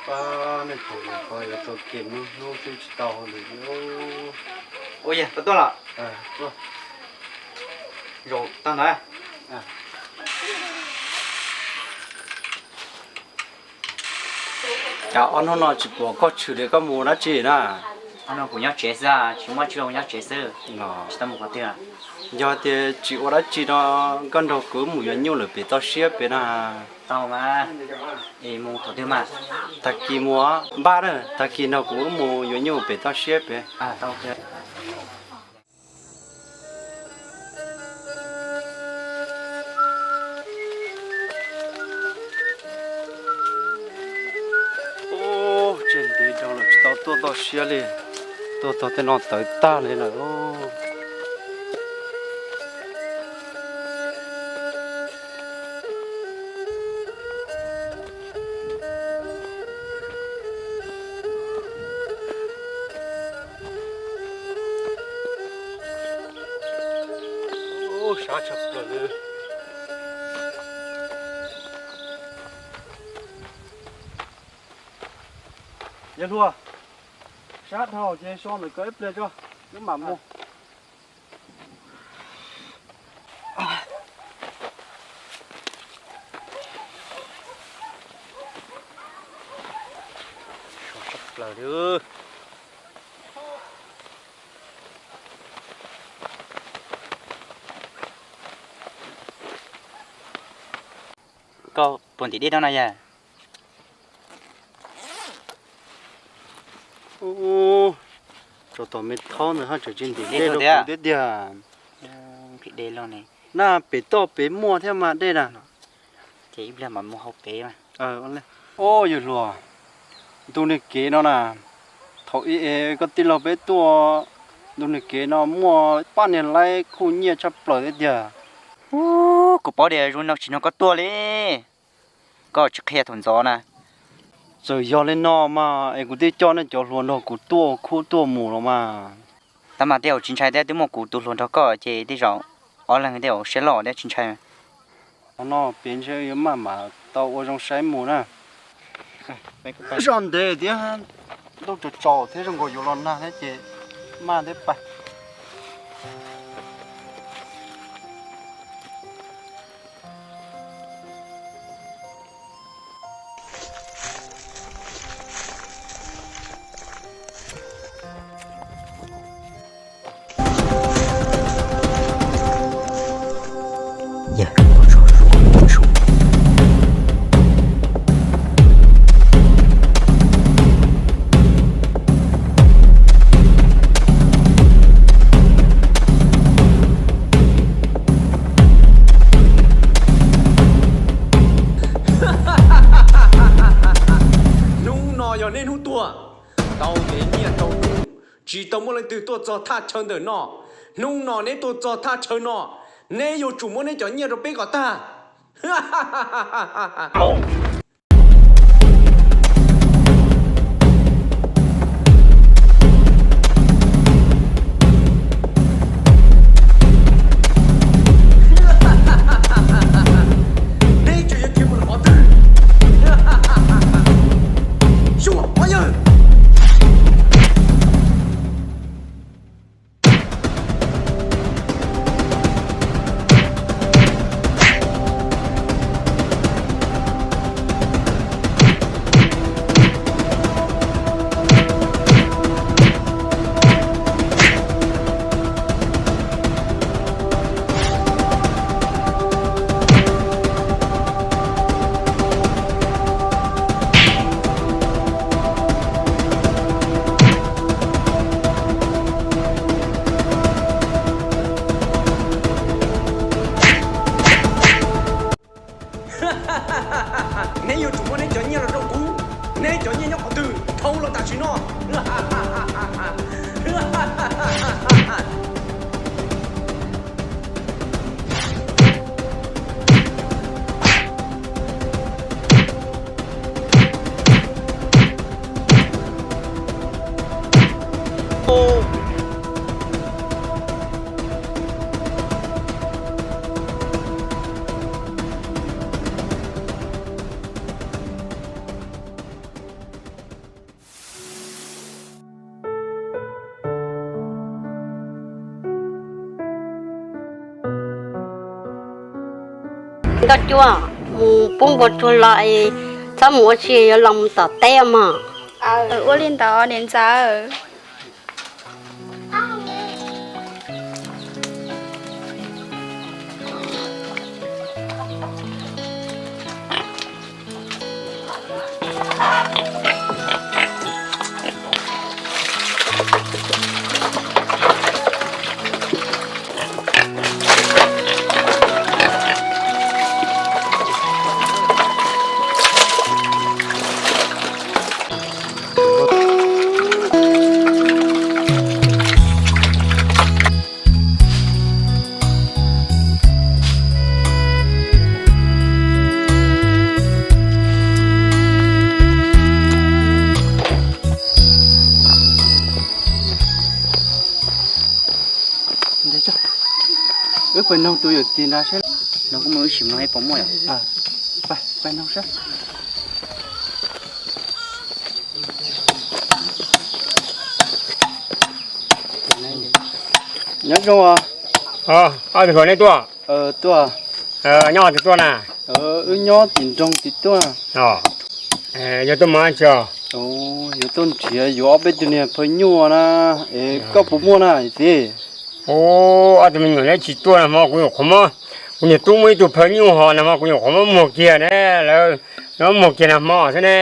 Pab nej thaum ko yuav tau kev mus hnub twb tsis tau hauj lwm li. Ua yog koj tuaj los? Zaum tag ntawd. Cas ob hnub no tsis pom koj tshwm li, koj mus dab tsi na? Ob hnub no kuv nyob tsev xwb, tsis muaj tsi, nyob tsev xwb, tsis tau mus qhov twg. Yog tias tsis ua dab tsi no, koj nrog kuv mus yuav nyuj lawm pem toj siab pem na. Tau mas, es mus thaum twg mas? Tag kis mus, npaj na, tag kis nrog kuv mus yuav nyuj pem toj siab pem. Ub, tseg ntev dhau lawm tsis tau tuaj toj siab li. Tuaj txog tej no tawv tag li lawm. Ub, sab tshaj plaws li. Yawg hluas, sab dhau ces so ntawm ko ib pliag tso, wb mam mus. So tshaj plaws li. Koj puas ntim dej rau no yog? Ub, tso tom me thaub ntawd haj tseem tsis ntim dej rau kuv thiab tiag. Na pem toj pem muaj thiab mas dej na. Ces ib pliag mam mus hau pem mas. Ub, yawg hluas, ntu niag kev no na, thaum ub es koj tij laug peb tuaj, ntu niag kev no muaj pab niag laib khuj nyiaj tshaj plaws thiab tiag. Ub, kuv paub tias zoo no tsis nrog koj tuaj li. Koj tsis qhia thaum ntxov na. Txawm yog li no mas es kuv thiaj coj nej cov hluas nrog kuv tuaj khub tuaj mus los mas. Tab mas tej zaum tsis ntshai thiab, twb muaj kuv tus hluas nrog koj ces tej zaum ob leeg tej zaum siab loj thiab tsis ntshai. Qhov no pem ntshe yuav maj mam tau ua zoo saib mus na. Zoj ntev thiab, ntuj tsaus tsaus thiab zoo nkaus yuav los nag thiab ces maj thiab pais. Hnub no yog nej hnub tuag, tau kev nyiaj tau hnub, tsis tau muaj leej twg tuaj txog thaj chaw ntawm no. Hnub no neb tuaj txog thaj chaw no, neb yuav tsum muab neb cov nyiaj rau peb kom tag. Neb tseem yuav khiav mus lawm qhov twg? Xyuas, ob yawg. Neb yuav tsum muab neb cov nyiaj los rau kuv. Neb cov nyiaj nyob qhov twg? Dhau los tam sim no. Nkauj Cuaj, mus pub npua tsuag los es txhob mus ua si, yuav los mus tom teb mog. Ua li ntawd niam ntxawm. Wb pais noog tus yawm txiv nrad seb. No kuv mus wb sim no puas muaj yom. Pais, pais noog seb. Nyob zoo. Ob tug hluas nej tuaj? Tuaj. Nyob qhov twg tuaj na? Wb nyob tim nroog tim tuaj. Yog tuaj mus tsi? Yuav tuaj nrhiav yuav ob peb tug niag phaw nyuj na, es koj puas muaj na txiv? Ob tug me nyuam neb tsis tuaj na hmo kuv nyuam qhuav muab, kuv niag tub muaj ib tug phaw nyuj ho na hmo kuv nyuam qhuav muab muag kiag ne, lawv muab muag kiag na hmo xwb ne.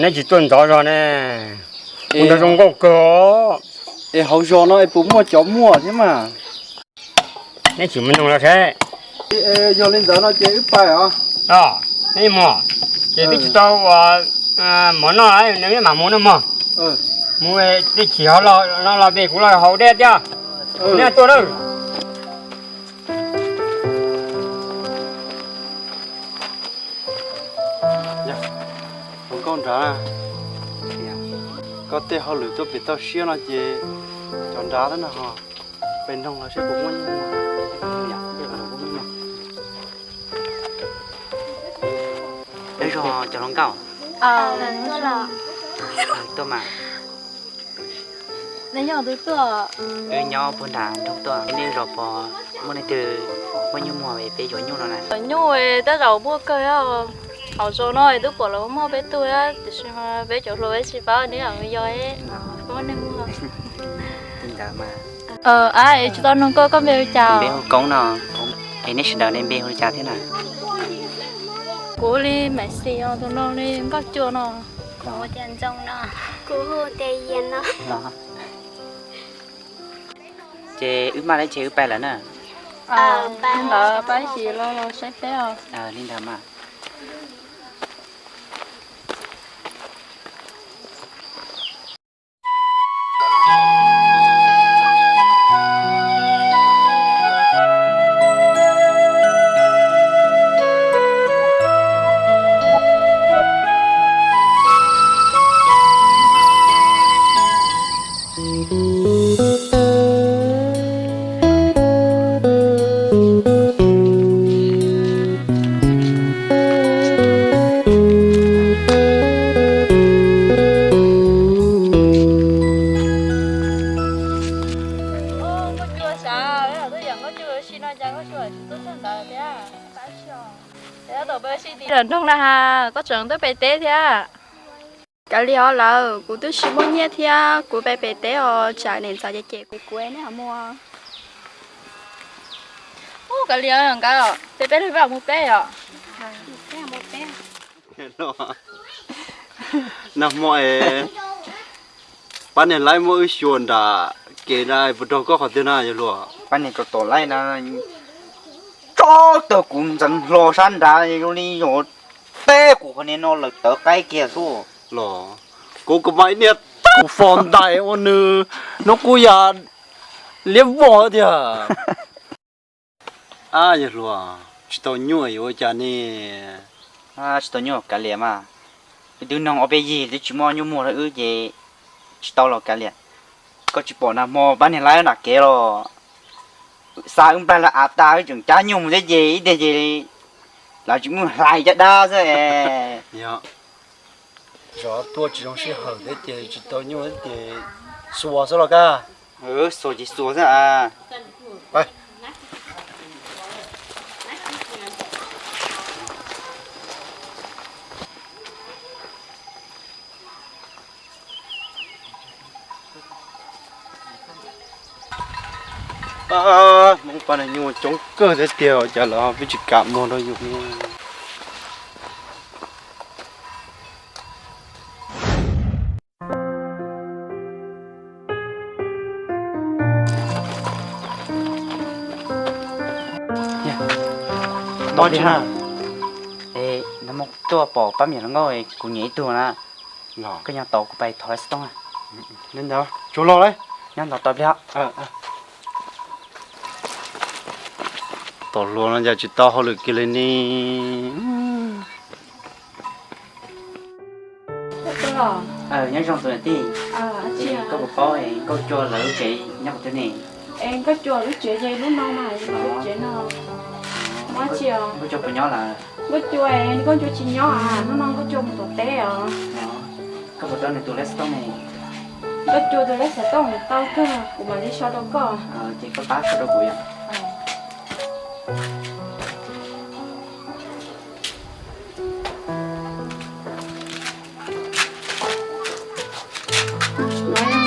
Neb tsis tuaj ntxov zog ne. Kuv nrog zoo nkauj kawg. Es hauv zos no es puas muaj cov muaj thiab mas? Neb tsis mus noog los saib. Yog li ntawd no ces wb pais os. Neb mus, ces twb tsis tau ua mov noj, neb mam mus no mog. Mus, twb tsis hov no los pem kuv los haus dej thiab. Neb tuaj lawm. Hluas nkauj nrad, koj tej hauj lwm tuaj pem toj siab no ces cov nrad tab no ho pem noog los seb puas muaj. Nyob zoo cov hluas nkauj. Tuaj mas. Wb nyob puag nram nroog tuaj, nej zos puas muaj leej twg muaj nyuj muag es peb yuav nyuj no na? Nyuj tej zaum muaj kawg, hauv zos no twb pom lawv muaj peb tug, tiam sis mas peb cov hluas peb tsis paub, neb yog muaj neeg muag. Li ntawd mas. Ab, es tsis tau nug koj, koj npe hu cas? Npe hu Koob no. Es neb sawv daws npe hu li cas thiab na? Kuv li Maiv Xis, tus no li Nkauj Cua no. Kuv hu tias Ntxoo no. Kuv hu tias Yias no. Ces wb maj lawm ces wb pais lawm na. Ntawd pab xis los los saib peb os. Li ntawd mas. Nkauj Cua, xav tuaj yam Nkauj Cua ua si no cas Nkauj Cua tsis tuaj txog ntawd thiab? Nroog na has, koj tseem tuaj pem teb thiab? Kav liam os lawm, kuv twb tsis muaj nyiaj thiab, kuv pem pem teb os, tsam niam ntxawm cem cem kuv, kuv neb ho muag. Ub, kav liam nkawd, ces peb leeg peb mus peb os. Nag hmo es pab niag laib muab wb xyuas nram kev na, puas raug koj qhov twg na yawg hluas? Pab niag kaus tom laib na, tso tawg kuv ntxeev hlo sab nrad zoo li yog teb kuv qhov niag no lawm tawv qaib kiag xwb. Los kuv kuv mas ib niag teb kuv fo ntais ua nws, no kuj yam liab vog tiag. Ab yawg hluas, tsis tau nyuaj yuav ua cas ne? Tsis tau nyuaj kav liam mas, wb twb noog ob peb yig twb tsis muaj nyuaj muag rau wb ces tsis tau los kav liam. Koj tsis pom nag hmo pab niag laib nram kev los, xa wb nplaig lawv av tas wb tseem cab nyuj mus thiab ces ib teg ces lawv tsis muaj hlais caj dab xwb. Yog zov tuaj tsis zoo sij hawm thiab ces tsis tau nyuaj thiab ces xuas xwb los kaj. Xuas ces xuas xwb a. Hmoob pab neeg nyuaj coob kawg thiab tiag, cas lawv peb tsis kam muag rau yus ne. Tuaj pom pab me nyuam hluas nkauj, kuv nyiam ib tug na. Koj nyob tos kuv pais thov lawv xov tooj. Tsuag los lawm, nyob tos tos pliag. Tos hluas no cas tsis tau hauj lwm kiag li ne. Nyob zoo tus niam tij. Koj puas paub Nkauj Cua lawv lub tsev nyob qhov twg ne? Es Nkauj Cua lub tsev ces lub no mas, lub tsev no. Nkauj Cua puas nyob lawm? Nkauj Cua, Nkauj Cua tsis nyob, hnub no Nkauj Cua mus tom teb os. Koj puas tau nws tus lej xov tooj ne? Nkauj Cua tus lej xov tooj tau kawg, kuv mam li sau rau koj. Ces koj pab sau rau kuv yom.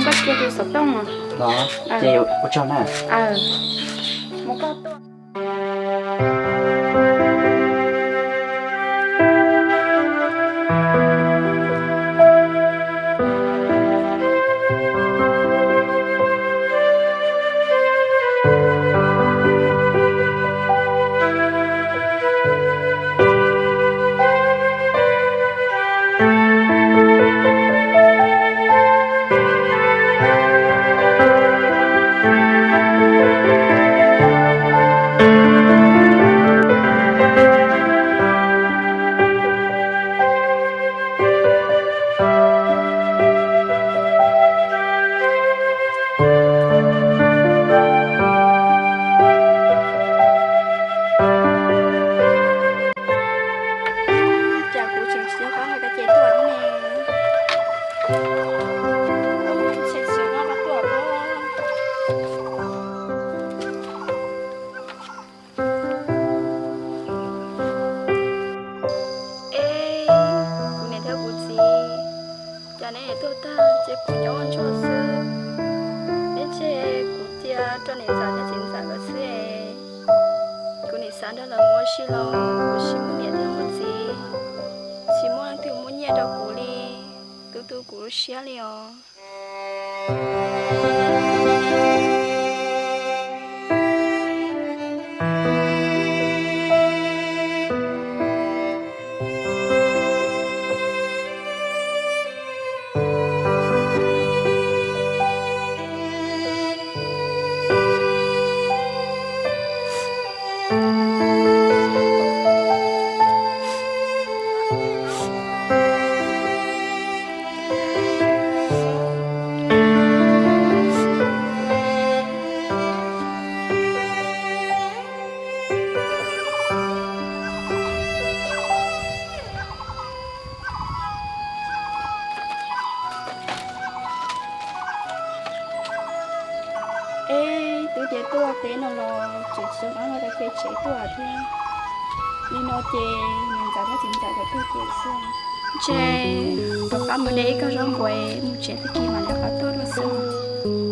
Nkauj Cua tus xov tooj. Ces ua tsaug na. Mus koj tuaj. Cas kuv tseem tsis nco qab hais koj ces tuaj ne. Tseem tsis nco qab tuaj. Eb, kuv niam thiab kuv txiv, cas neb tuaj tag ces kuv nyob ua ntsuag xwb. Neb tseg kuv cia rau niam ntxawm thiab txiv ntxawm lawm xwb es. Kuv nim xav nrog lawv mus ua si los kuv tsis muaj niam thiab muaj txiv, tsis muaj leej twg muaj nyiaj rau kuv li, tu tu kuv lub siab li os. Eb, twb tias tuaj teb no los tseem tsis zoo ab los rau kev tsev tuaj thiab. Li no ces niam ntxawm thiab txiv ntxawm lawv tuag kiag xwb. Ntshe rov qab mus de ib kawm zaub npua mus tsev tag kis mam li rov qab tuaj dua xwb.